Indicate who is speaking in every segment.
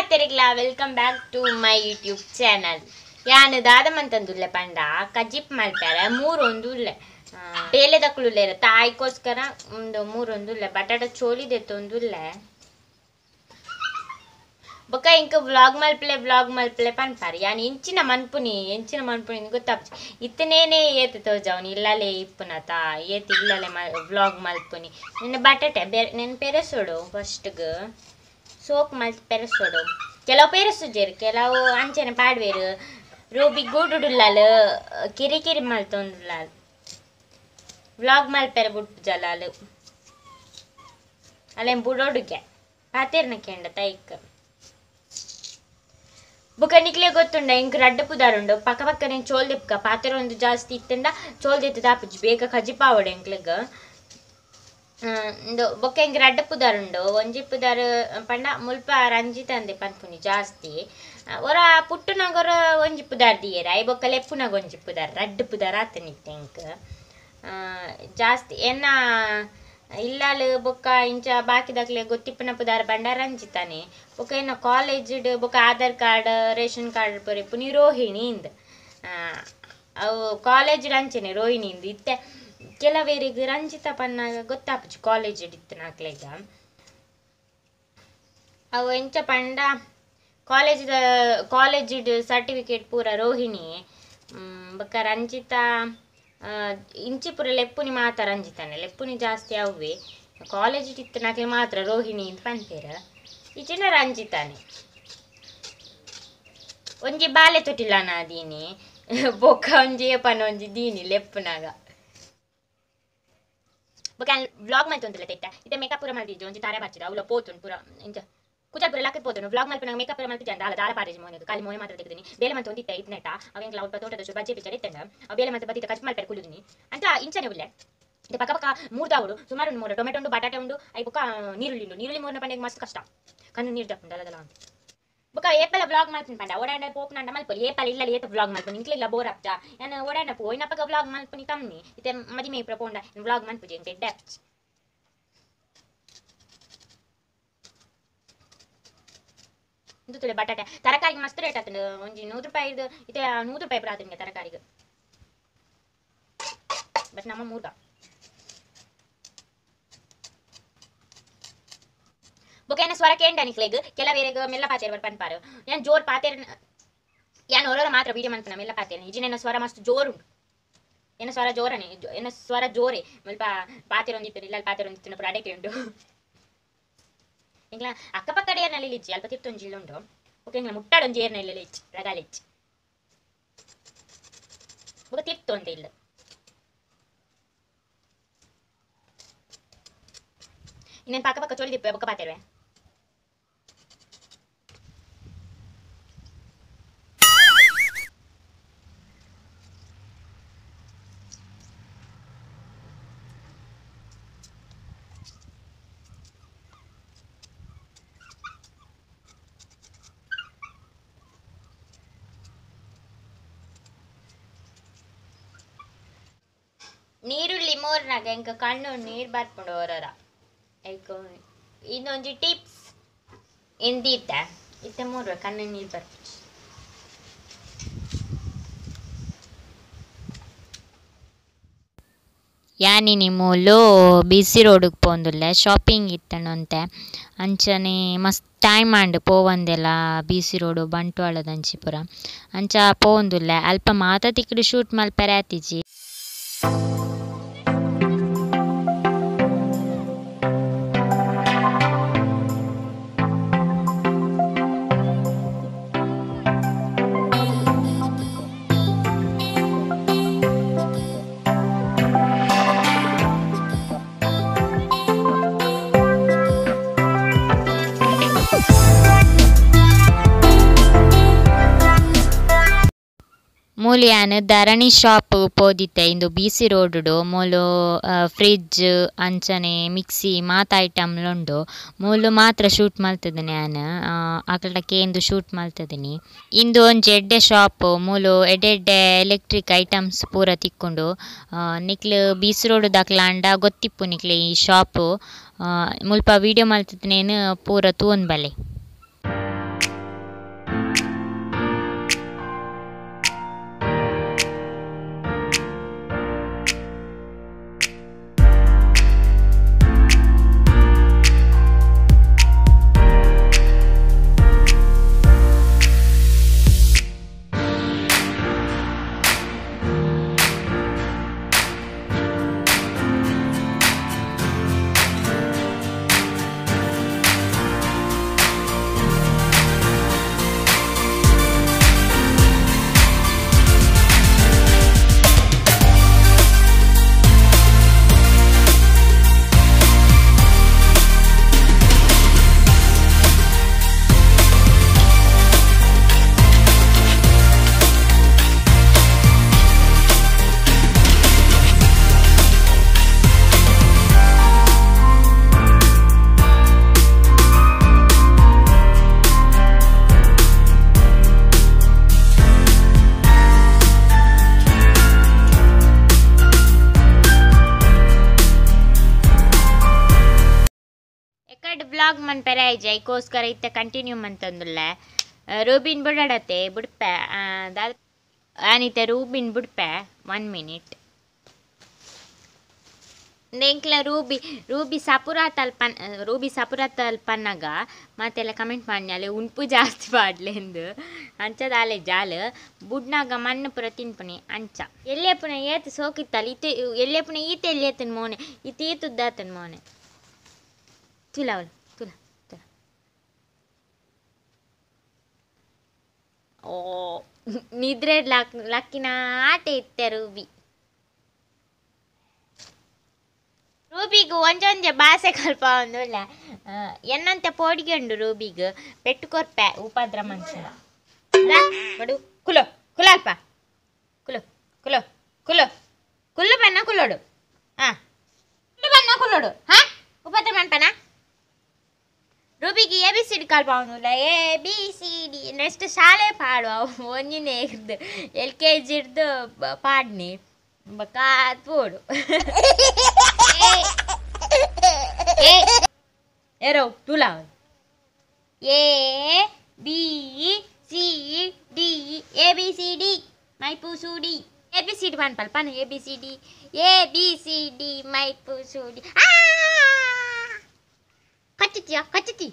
Speaker 1: ಮಾತೆರಿಗ್ಲಾ welcome back to my YouTube channel. ಯಾನು ದಾದಮಂತಂದುಲ್ಲೆ ಪಂಡ ಕಜಿಪ್ ಮಲ್ತಾರೆ ಮೂರೊಂದುಲ್ಲೆ ಬೇಲೆ ದಕ್ಕುಲುಲ್ಲೆ ತಾಯಿಗೋಸ್ಕರ ಒಂದು ಮೂರೊಂದುಲ್ಲೆ ಬಟಾಟ ಚೋಲಿದೆತ್ತೊಂದುಲ್ಲೆ ಬೊಕ್ಕ ಇಂಕ ವ್ಲಾಗ್ ಮಲ್ಪಲೆ ವ್ಲಾಗ್ ಮಲ್ಪಲೆ ಪನ್ಪಾರೆ. ಯಾನ್ ಎಂಚಿನ ಮನ್ಪುನಿ ಎಂಚಿನ ಮನ್ಪುನಿ ಗೊತ್ತಾಪುಜಿ. ಇತ್ತನೇನೆ ಏತ್ ತೋಜಾವುನಿ ಇಲ್ಲಲೆ ಇಪ್ಪುನತ ಏತ್ ಇಲ್ಲಲೆ ವ್ಲಾಗ್ ಮಲ್ಪುನಿ. ನಿನ್ನ ಬಟಾಟೆ ಬೇರೆ ನೆನ್ ಪೆರೆಸೋಡು ಫಸ್ಟ್ಗ್ ಸೋಕ್ ಮಲ್ತ್ ಪೆರೆಸೋಡು. ಕೆಲವು ಪೆರೆಸುಜೆರ್ ಕೆಲವು ಅಂಚನೆ ಪಾಡ್ವೇರು ರೂಬಿ ಗೂಡುಡುಲ್ಲಾಲ್ ಕಿರಿ ಕಿರಿ ಮಲ್ತೊಂದುಲ್ಲಾಲ್ ವ್ಲಾಗ್ ಮಲ್ಪೆರೆ ಬುಡ್ಪುಜಲಾಲ್ ಅಲ್ಲೇನ್ ಬುಡೋಡುಗೆ ಪಾತೆರ್ನ ಕೇಂಡ ತೈಕ್ ಬೊಕ ನಿಕ್ಲೆ ಗೊತ್ತುಂಡ ಇಂಕ್ ರಡ್ಡ್ ಪುದಾರುಂಡು ಪಕ್ಕ ಪಕ್ಕನೆ ಚೋಲ್ ದೆಪ್ಕ ಪಾತೆರ ಒಂದು ಜಾಸ್ತಿ ಇತ್ತಂಡ ಚೋಲ್ ದೆತ್ತ್ ದಾಪುಜಿ ಬೇಗ ಕಜಿಪಾವೊಡು ಎಂಕ್ಲೆಗ್. ಇಂದು ಬೊಕ್ಕ ಇಂಕ್ ರಡ್ಡ್ ಪುದಾರುಂಡು ಒಂಜಿ ಪುದಾರ್ ಪಂಡ ಮುಲ್ಪ ರಂಜಿತ ಅಂದೆ ಪನ್ಪುನಿ ಜಾಸ್ತಿ ಒರ ಪುಟ್ಟುನಗೊರ ಒಂಜಿ ಪುದಾರ್ ದೀಯೆರ್ ಐ ಬೊಕ್ಕ ಲೆಪ್ಪುನಗ ಒಂಜಿ ಪುದಾರ್ ರಡ್ಡ್ ಪುದಾರ್ ಆತನಿತ್ತೆ ಎಂಕ್ ಜಾಸ್ತಿ. ಎನ್ನ ಇಲ್ಲಾಲ್ ಬೊಕ್ಕ ಇಂಚ ಬಾಕಿದಕ್ಲೆ ಗೊತ್ತಿಪ್ಪುನ ಪುದಾರ್ ಪಂಡ ರಂಜಿತಾನೆ. ಬೊಕ್ಕ ಎನ್ನ ಕಾಲೇಜ್ಡ್ ಬೊಕ್ಕ ಆಧಾರ್ ಕಾರ್ಡ್ ರೇಷನ್ ಕಾರ್ಡ್ ಪೂರ ಇಪ್ಪುನಿ ರೋಹಿಣಿ ಇಂದ್. ಅವು ಕಾಲೇಜ್ಡ್ ಅಂಚನೆ ರೋಹಿಣಿ ಇಂದ್ ಇತ್ತೆ ಕೆಲವೇರಿಗೆ ರಂಜಿತ ಪನ್ನಾಗ ಗೊತ್ತಾಪುಜಿ ಕಾಲೇಜ್ಡ್ ಇತ್ತಿನಕ್ಲೆಗ್. ಅವು ಎಂಚ ಪಂಡ ಕಾಲೇಜ್ದ ಕಾಲೇಜ್ಡ್ ಸರ್ಟಿಫಿಕೇಟ್ ಪೂರ ರೋಹಿಣಿ ಬೊಕ್ಕ ರಂಜಿತಾ ಇಂಚಿ ಪೂರ ಲೆಪ್ಪುನಿ ಮಾತ ರಂಜಿತಾನೆ ಲೆಪ್ಪುನಿ ಜಾಸ್ತಿ ಅವ್ವೆ ಕಾಲೇಜ್ ಇತ್ತಿನಕ್ಲೆ ಮಾತ್ರ ರೋಹಿಣಿ ಇಂದ್ ಪನ್ಪೆರ್ ಇಚಿನ ರಂಜಿತಾನೆ. ಒಂಜಿ ಬಾಲೆ ತೊಟಿಲಾನ ದೀನಿ ಬೊಕ್ಕ ಒಂಜಿ ಏಪನ ಒಂಜಿ ದೀನಿ ಲೆಪ್ಪುನಾಗ. ಬೊಕ್ಕ ವ್ಲಾಗ್ ಮಲ್ತೊಂದುಲ್ಲೆ ತೆತ್ತ ಇತ್ತೆ ಮೇಕಪ್ ಪೂರ ಮಲ್ತಿಜ್ಜಿ ಒಂಜಿ ತಾರೆ ಬಾರ್ಚಿದ ಅವ್ಲ ಪೋತುಂಡು ಪೂರ ಇಂಚ ಕುಜಲ್ ಪೂರ ಲಕ್ಕದ್ ಪೋತುಂಡು ವ್ಲಾಗ್ ಮಲ್ಪುನಗ ಮೇಕಪ್ ಪೂರ ಮಲ್ತಿಜ್ಜಿ ದಾಲ ದಾಲ ಪಾಡಿಜಿ ಮೋನೆಗ್ ಖಾಲಿ ಮೋನೆ ಮಾತ್ರ ತೆಗ್ದಿನಿ ಬೇಲೆ ಮಲ್ತೊಂದಿತ್ತೆ ಇತ್ನೆಟ ಅವು ಎಂಕ್ಲ ಅಲ್ಪ ತೋಟದ ಚೂರು ಬಜ್ಜೆ ಪಿಚ್ಚರ್ ಇತ್ತಂಡ ಅವು ಬೇಲೆ ಮಲ್ತ್ ಬತ್ತಿತ್ತ ಕಜಿಪು ಮಲ್ಪೆರೆ ಕುಲ್ಲುದಿನಿ ಅಂಚ ಇಂಚನೆ ಉಲ್ಲೆ. ಇತ್ತೆ ಪಕ್ಕ ಪಕ್ಕ ಮೂರ್ದಾವೊಡು ಸುಮಾರು ಉಂಡು ಮೂರ ಟೊಮೆಟೊ ಉಂಡು ಬಟಾಟೆ ಉಂಡು ಐ ಬೊಕ್ಕ ನೀರುಳ್ಳಿ ಉಂಡು. ನೀರುಳ್ಳಿ ಮೂರ್ನ ಪಂಡ ಮಸ್ತ್ ಕಷ್ಟ ಕಣ್ಣು ನೀರು ಜಪ್ಪುಂಡು ದಲ ದಲ ಅಂತ. ಬೊಕ್ಕ ಏಪಲ ವ್ಲಾಗ್ ಮಲ್ಪುನಿ ಪಂಡ ಓಡಾಂಡ ಪೋಪುನಂಡ ಮಲ್ಪೊಲಿ ಏಪಲ ಇಲ್ಲಲ ಏತ್ ವ್ಲಾಗ್ ಮಲ್ಪುನಿ ಇಂಕ್ಲೆಗ್ಲ ಬೋರ್ ಆಪುಜ ಯಾನ್ ಓಡಾಂಡ ಪೋಯಿನಪಗ ವ್ಲಾಗ್ ಮಲ್ಪುನಿ ಕಮ್ಮಿ ಇತ್ತೆ ಮದಿಮೆ ಪೂರ ಪೋಂಡ ವ್ಲಾಗ್ ಮಲ್ಪುಜಿ ಎಂಕ್ ಎಡ್ಡೆ ಆಪುಜಿ. ಇಂದು ತುಲೆ ಬಟಾಟೆ ತರಕಾರಿಗೆ ಮಸ್ತ್ ರೇಟ್ ಆತುಂಡು ಒಂಜಿ 100 ರೂಪಾಯಿದ್ ಇತ್ತೆ 100 ರೂಪಾಯಿ ಪೂರ ಆತುಂಡು ತರಕಾರಿಗೆ. ಬಟ್ ನಮ್ಮ ಮೂರ್ದ ಬೊಕ್ಕ ಎನ್ನ ಸ್ವರ ಕೇಂಡ ನಿಕ್ಲೆಗ್ ಕೆಲವೇರೆಗ್ ಮೆಲ್ಲ ಪಾತೆರ್ ಪನ್ಪಾರು. ಯಾನ್ ಜೋರ್ ಪಾತೆರ್ ಯಾನ್ ಒರೊರ ಮಾತ್ರ ವೀಡಿಯೋ ಮಲ್ಪುನ ಮೆಲ್ಲ ಪಾತೆರ್ ಇಜಿನ ಎನ್ನ ಸ್ವರ ಮಸ್ತ್ ಜೋರು ಉಂಡು. ಎನ್ನ ಸ್ವರ ಜೋರನೆ ಎನ್ನ ಸ್ವರ ಜೋರೆ ಮುಲ್ಪ ಪಾತೆರೊಂದಿತ್ತುಂಡು ಇಲ್ಲಲ್ ಪಾತೆರೊಂದಿತ್ತುಂಡು ಪೂರ ಅಡೆಕೆ ಉಂಡು. ಎಂಕ್ಲ ಅಕ್ಕಪಕ್ಕಡ ಏರ್ನಲ್ಲಿ ಇಜ್ಜಿ ಅಲ್ಪ ತಿರ್ತೊಂಜಿ ಇಲ್ಲ್ ಉಂಡು ಬೊಕ್ಕ ಎಂಕ್ಲ ಮುಟ್ಟಾಡೊಂಜಿ ಏರ್ನ ಇಲ್ಲೆಲ್ಲ ಇಜ್ಜಿ ರಗಾಲೆ ಇಜ್ಜಿ ಬೊಕ್ಕ ತಿರ್ತೊಂತೆ ಇಲ್ಲ್. ಇನ್ನೇನು ಪಕ್ಕ ಪಕ್ಕ ಚೊಲಿದಿಪ್ಪೆ ಬೊಕ್ಕ ಪಾತೆರುವೆ. ನೀರುಳ್ಳಿ ಮೋರ್ನಾಗ ಎಂಕ ಕಣ್ಣು ನೀರು ಬರ್ಪುಂಡು ಒರೊರ ಐಕ್ ಇನ್ನೊಂಜಿ ಟಿಪ್ಸ್ ಇಂದೀತ ಇತ್ತೆ ಮೂರ್ವೆ ಕಣ್ಣು ನೀರು ಬರ್ಪುಜಿ.
Speaker 2: ಯಾನಿನಿ ಮೂಲು ಬಿ ಸಿ ರೋಡುಗ್ ಪೋಂದುಲ್ಲೆ ಶಾಪಿಂಗ್ ಇತ್ತಂಡೊಂತೆ ಅಂಚನೆ ಮಸ್ತ್ ಟೈಮ್ ಆಂಡ್ ಪೋವಂದೆಲ ಬಿ ಸಿ ರೋಡು ಬಂಟ್ವಾಳದಂಚಿ ಪೂರ ಅಂಚ ಪೋವೊಂದುಲ್ಲೆ ಅಲ್ಪ ಮಾತ ತಿಕ್ಕುಡು ಶೂಟ್ ಮಲ್ಪೆರೆ ಆತಿಜಿ. ಮೂಲು ಯಾನ್ ಧರಣಿ ಶಾಪ್ ಪೋದಿತ್ತೆ ಇಂದು ಬಿ ಸಿ ರೋಡುಡು ಮೂಲು ಫ್ರಿಜ್ ಅಂಚನೆ ಮಿಕ್ಸಿ ಮಾತ ಐಟಮ್ಲುಂಡು ಮೂಲು ಮಾತ್ರ ಶೂಟ್ ಮಲ್ತದಿನಿ ಯಾನ್ ಅಕಲ್ಡ ಕೇಂದು ಶೂಟ್ ಮಲ್ತದಿನಿ. ಇಂದು ಒಂಜಿ ಎಡ್ಡೆ ಶಾಪ್ ಮೂಲು ಎಡ್ಡೆ ಎಡ್ಡೆ ಎಲೆಕ್ಟ್ರಿಕ್ ಐಟಮ್ಸ್ ಪೂರ ತಿಕ್ಕುಂಡು. ನಿಕ್ಲು ಬಿ ಸಿ ರೋಡ್ ದಕ್ಲಾಂಡ ಗೊತ್ತಿಪ್ಪು ನಿಕ್ಲೆ ಈ ಶಾಪ್ ಮುಲ್ಪ ವೀಡಿಯೋ ಮಲ್ತದಿನೇನು ಪೂರ ತೂವೊಂದು ಬಲೆ. ವ್ಲಾಗ್ ಮನ್ಪೆರೆ ಆಯ್ಜ ಐಕೋಸ್ಕರ ಇತ್ತೆ ಕಂಟಿನ್ಯೂ ಮಂತಂದುಲ್ಲ ರೂಬಿನ್ ಬುಡಡತೆ ಬುಡ್ಪೆ ಆನಿತೆ ರೂಬಿನ್ ಬುಡ್ಪೆ 1 ಮಿನಿಟ್ ಎಂಕ್ಲ ರೂಬಿ ರೂಬಿ ಸಪುರ ತಲ್ಪನ್ ರೂಬಿ ಸಪುರ ತಲ್ಪನ್ನಾಗ ಮತ್ತೆಲ್ಲ ಕಮೆಂಟ್ ಮಾಡಿನಾಲೆ ಉಂಪು ಜಾಸ್ತಿ ಪಾಡ್ಲೆಂದು ಅಂಚದಾಲೆ ಜಾಲ್ ಬುಡ್ನಾಗ ಮಣ್ಣು ಪೂರ ತಿನ್ಪುನಿ ಅಂಚ ಎಲ್ಲೇಪುನ ಏತು ಸೋಕಿತ್ತಲ್ಲ ಇತ್ತೆ ಎಲ್ಲೇಪುನ ಈತ ಎಲ್ಲಿ ಮೋನೆ ಇತ್ತು ಈತುದ್ದಾತನ್ ಮೋನೆ ತುಲ ಅವಳು ತುಲ ತುಲ ಓ ನಿದ್ರೆ ಲಕ್ಕಿನ ಆಟ ಇತ್ತೆ ರೂಬಿ ರೂಬಿಗು ಒಂಜೊಂಜೆ ಬಾಸೆ ಕಲ್ಪ ಒಂದುಲ್ಲ ಎನ್ನಂತೆ ಪೋಡಿಗೆ ಉಂಡು ರೂಬಿಗ್ ಪೆಟ್ಟು ಕೊರ್ಪೆ ಉಪದ್ರ ಮನುಷ್ಯನ ಬಡು ಕುಲೋ ಕುಲ ಅಲ್ಪ ಕುಲು ಕುಲು ಕುಲು ಕುಲ್ಲು ಬಣ್ಣ ಕುಲ್ಲೋಡು ಹಾಂ ಕುಲ್ಲು ಬಣ್ಣ ಕುಲ್ಲೋಡು ಹಾಂ ಉಪದ್ರ ಮನ್ಪನ ರೂಬಿಗೆ A B C D Kalpa ಒಂದುಲ್ಲ A B C D next ಶಾಲೆ ಪಾಡು ಅವು ಒಂಜಿನೇ ಇರ್ದು L K G ಇರ್ದು ಪಾಡ್ನಿ ಕಾತ್ ಏರೋ ತುಲಾ A B C D A B C D ಮೈಪೂಸುಡಿ A B C D ಪನ್ಪಲ್ ಪನ್ A B C D A B C D ಮೈಪೂಸುಡಿ ಕಚ್ಚುತ್ತೀಯ ಕಚ್ಚುತ್ತಿ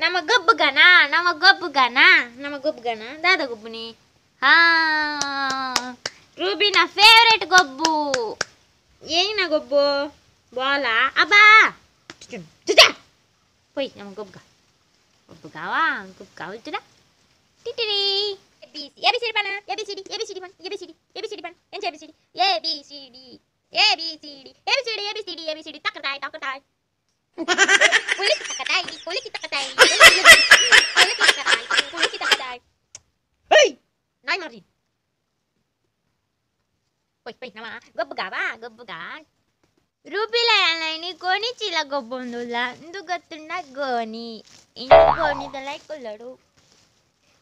Speaker 2: ನಮ್ಮ ಗೊಬ್ಬುಗನ ನಮ್ಮ ಗೊಬ್ಬುಗನ ನಮ್ಮ ಗೊಬ್ಬುಗನ ದಾದ ಗೊಬ್ಬುನಿ ಹಾ ರೂಬಿನ favourite ಗೊಬ್ಬು ಏನ ಗೊಬ್ಬು ಬಾಲ ಅಬ್ಬಾ ಪೊಯ್ ನಮ್ಮ ಗೊಬ್ಬ ಗೊಬ್ಬುಗಾವಾ ಗೊಬ್ಬ ಉಳ್ತದ ಟಿಟಿರಿ A B C A B C D ಪಣ A B C D A B C D ಪಣ A B C D A B C D ಪಣ ಎಂಚ A B C D A B C D A B C D A B C D A B C D A B C D ತಕತಾಯ್ ತಕತಾಯ್ ಕುಲಿಕಿ ತಕತಾಯ್ ಕುಲಿಕಿ ತಕತಾಯ್ ಕುಲಿಕಿ ತಕತಾಯ್ ಕುಲಿಕಿ ತಕತಾಯ್ ಏಯ್ ನಾಯಿ ಮಾರಿ ಪೊಯ್ ಪೊಯ್ ನಮ್ಮ ಗೊಬ್ಬುಗಾವಾ ಗೊಬ್ಬುಗಾ ರೂಬಿಲ ಯಾನಿ ಗೋಣಿ ಚೀಲ ಗೊಬ್ಬೊಂದುಲ್ಲ ಇಂದು ಗೊತ್ತುಂಡ ಗೋಣಿ ಇಂದು ಗೋಣಿದಲ್ಲ ಕುಲ್ಲಡು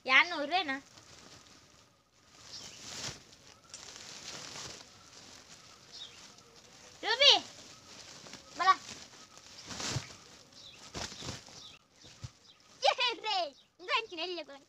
Speaker 2: ಯಾನು ಉರ್ವೇನಾ ರೂಬಿ ಬಲ ಹುರ್ರೆ ಹುರ್ರೆ ಹುರ್ರೆ ಹುರ್ರೆ ಹುರ್ರೆ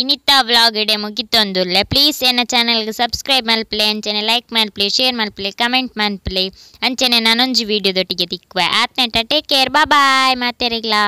Speaker 3: ಇನಿತ ವ್ಲಾಗ್ ಇಡೆ ಮುಗಿತೊಂದುಲ್ಲೆ. ಪ್ಲೀಸ್ ಎನ್ನ ಚಾನಲ್ಗೆ ಸಬ್ಸ್ಕ್ರೈಬ್ ಮಲ್ಪಲೆ, ಅಂಚನೆ ಲೈಕ್ ಮಲ್ಪಲೆ, ಶೇರ್ ಮಲ್ಪಲೆ, ಕಮೆಂಟ್ ಮಲ್ಪಲೆ. ಅಂಚನೆ ನಾನೊಂಜಿ ವೀಡಿಯೋದೊಟ್ಟಿಗೆ ತಿಕ್ಕುವೆ. ಆತ್ನೆಟ ಟೇಕ್ ಕೇರ್, ಬಾಯ್, ಮಾತೆರಿಗ್ಲಾ.